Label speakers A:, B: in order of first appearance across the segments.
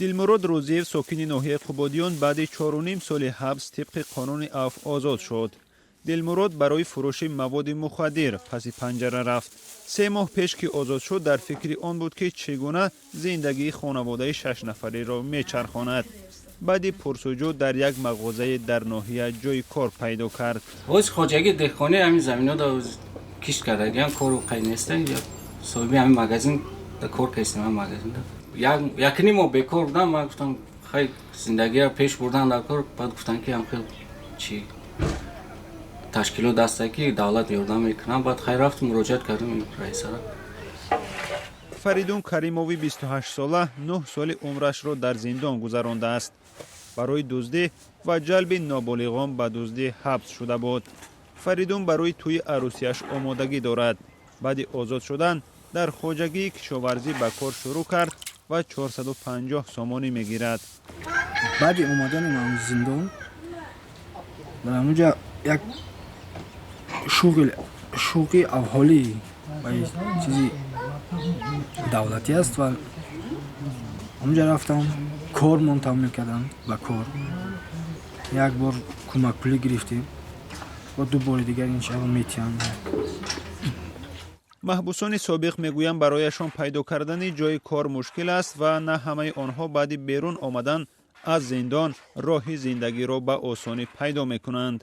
A: Дилмурод Рӯзиев, сокини ноҳияи Қубодиён, баъди 4,5 соли ҳабс тибқи қонуни афв озод шуд. Дилмурод барои фурӯши маводи мухаддир паси панҷара рафт. 3 моҳ пеш ки озод шуд, дар фикри он буд, ки чӣ гуна зиндагии хонаводаи шашнафариро мечархонад. Баъди пурсуҷӯ дар як мағозае дар ноҳия ҷои кор пайдо кард.
B: Ҳоз хоҷагии деҳқонӣ, ҳамин замино кишт кардагиам, кору қайд неста. Соҳиби ҳамин магазин кор кардем. Ҳамин магазин якним моҳ бекор будам. Ман гуфтам, хай, зиндагиро пеш бурдан дар кор. Баъд гуфтам, ки ҳам хел чи ташкилот аста, ки давлат ёрдам мекунам. Баъд хай, рафтум, муроҷиат кардем раисара.
A: Фаридун Каримови 28-сола 9 соли умрашро дар зиндон гузарондааст. Барои дуздӣ ва ҷалби ноболиғон ба дуздӣ ҳабс шуда буд. Фаридун барои тӯи арӯсияш омодагӣ дорад. Баъди озод шудан дар хоҷагии кишоварзӣ ба кор шурӯъ кард ва 450 сомонӣ мегирад.
C: Баъди омадани ман зиндон, дар ҳамонҷа як шуғли аҳолӣ ва чизи давлатӣ аст ва ҳамонҷа рафтам, кор мунтамил кардам. Ба кор як бор кӯмакпулӣ гирифтем ва ду бори дигар иншаалло метиҳанд.
A: Маҳбусони собиқ мегӯянд, барояшон пайдо кардани ҷои кор мушкил аст ва на ҳамаи онҳо баъди берун омадан аз зиндон роҳи зиндагиро ба осонӣ пайдо мекунанд.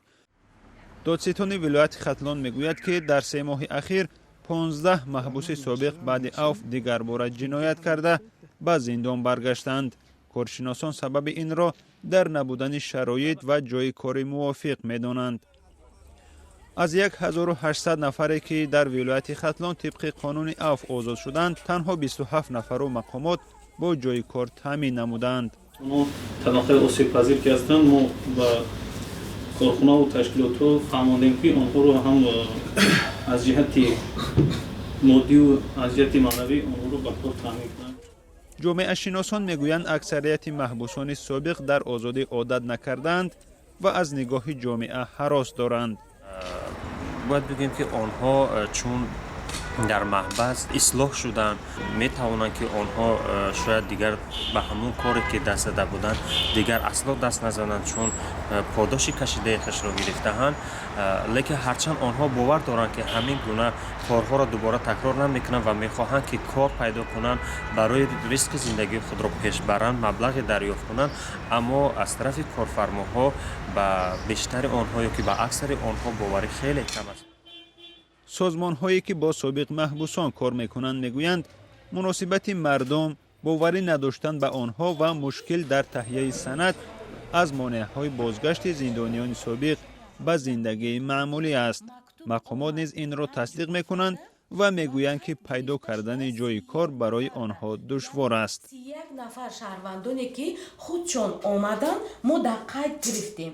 A: Додситони вилояти Хатлон мегӯяд, ки дар 3 моҳи ахир 15 маҳбуси собиқ баъди авф дигарбора ҷиноят карда, ба зиндон баргаштанд. Коршиносон сабаби инро дар набудани шароит ва ҷои кори мувофиқ медонанд. Аз 1800 нафаре, ки дар вилояти Хатлон тибқи қонуни авф озод шуданд, танҳо 27 нафару мақомот бо ҷои кор таъмин намуданд.
D: Онҳо табақаи осебпазир ки ҳастанд, мо ба корхонаву ташкилотҳо фаҳмондем, ки онҳоро ҳам аз ҷиҳати моддиву аз ҷиҳати маънавӣ онҳоро ба кор таъмин кунанд.
A: Ҷомеашиносон мегӯянд, аксарияти маҳбусони собиқ дар озодӣ одат накардаанд ва аз нигоҳи ҷомеа ҳарос доранд.
E: Бояд бигӯем, ки онҳо чун дар маҳбас ислоҳ шуданд, метавонанд, ки онҳо шояд дигар ба ҳамон коре, ки даст зада буданд, дигар асло даст назананд, чун подоши кашидаи худро гирифтаанд. Лекин ҳарчанд онҳо бовар доранд, ки ҳамин гуна корҳоро дубора такрор намекунанд ва мехоҳанд, ки кор пайдо кунанд, барои ризқи зиндагии худро пеш баранд, маблағе дарёфт кунанд, аммо аз тарафи корфармоҳо ба бештари онҳо ё ки ба аксари онҳо боварӣ хеле кам аст.
A: Созмонҳое, ки бо собиқ маҳбусон кор мекунанд, мегӯянд, муносибати мардум, боварӣ надоштан ба онҳо ва мушкил дар таҳияи санад аз монеаҳои бозгашти зиндониёни собиқ ба зиндагии маъмулӣ аст. Мақомот низ инро тасдиқ мекунанд ва мегӯянд, ки пайдо кардани ҷои кор барои онҳо душвор аст.
F: 31 нафар шаҳрвандоне, ки худшон омаданд, мо дар қайд гирифтем.